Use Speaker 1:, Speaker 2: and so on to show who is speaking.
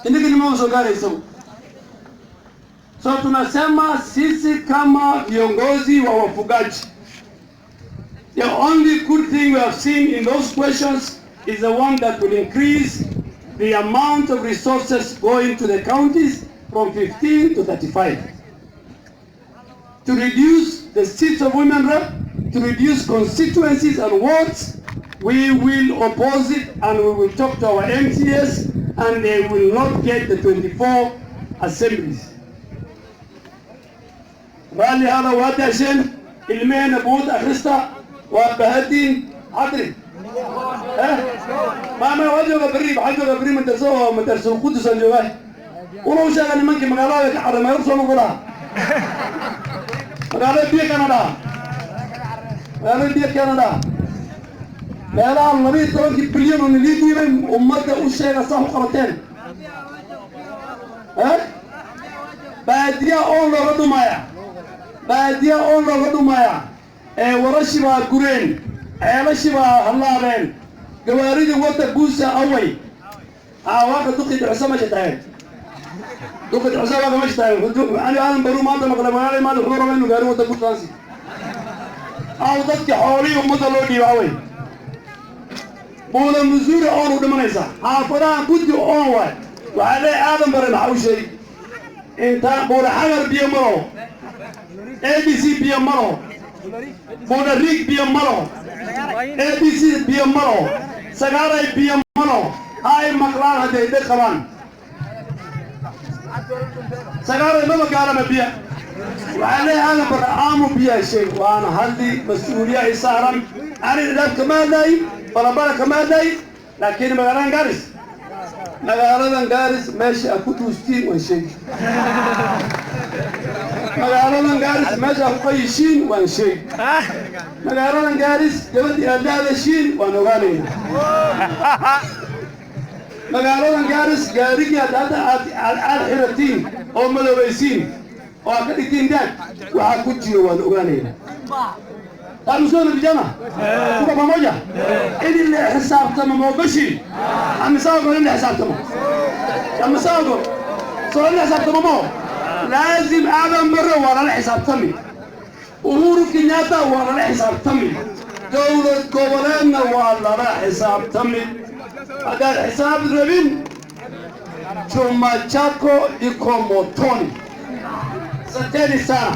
Speaker 1: Inagana soo gaarayso. So tunasema sisi kama viongozi wa wafugaji, the only good thing we have seen in those questions is the one that will increase the amount of resources going to the counties from 15 to 35. To reduce the seats of women rep, to reduce constituencies and wards, we will oppose it and we will talk to our MCAs and they will not get the 24 assemblies. Raalli hada waa daasheen, ilmeheena buud akhrista, waa bahadiin cadri. Maama, waa jooga berri, waxaa jooga berri madarso oo madarsul Qudus aan joogaa. Una u sheega nimankii magaalada ka xaray, magaalada soo noqo dhaha, magaalada biyo kana dhaha, magaalada biyo keena dhaha. Meelaha 12-kii bilyan oo nalii dhiibay, ummadda u sheega saa u qabateen. Baadiya oon looga dhumaya, baadiya oon looga dhumaya. Ee warashi baa gureen, ceelashi baa hallaabeen, gawaaridii wadda buusa away. Waaka duqii dhuxusa meesha taagan, duqii dhuxusa waaka meesha taagan. Ani Aadan Baruu maanta maqlay magaalada maanta wuxuu rabaa inuu gaari wadda buusaansi aw. Dadki xoolihii ummadda loo dhiiba away? Buuda Musuuri oon u dhimanaysa, xaafadaha guddi oon waay. Waxaa leeyahay Aadan Bare, maxaa u sheegi intaa? Buuda Xagar biyo malo, ABC biyo malo, Buuda Riig biyo malo, ABC biyo malo, Sagaaray biyo malo. Ha ay maqlaan hadday dheg qabaan. Sagaaray maba gaarama biyo. Waxaa leeyahay Aadan Bare, aamu biyaha sheeg. Waana hadli mas-uuliya ay saaran. Ani Dhadhaab kama hadlaayi, Balabala kama hadlaayi, laakiin magaaladan Gaaris, magaaladan Gaaris meesha aad ku dhuustiin waan sheegi, magaaladan Gaaris meesha aad ku qayishiin waan sheegi, magaaladan Gaaris gabadhii aad la hadashiin waan ogaanaynaa, magaaladan Gaaris gaarigii aad hadda aad xiratiin oo madoobaysiin oo aad ka dhigtiin daag, waxaa ku jiro waan ogaanaynaa. Tamusona vijana, tuko pamoja ili la xisaabtamo. Moogashi amisago in la xisaabtamo, amisago soo in la xisaabtamo mo laazim. Aadan Barre waa lala xisaabtami, Uhuru Kenyatta waa lala xisaabtami, dowlad goboleedna waa lala xisaabtami. Haddaad xisaab rabin, chuma chako iko motoni. Asanteni sana.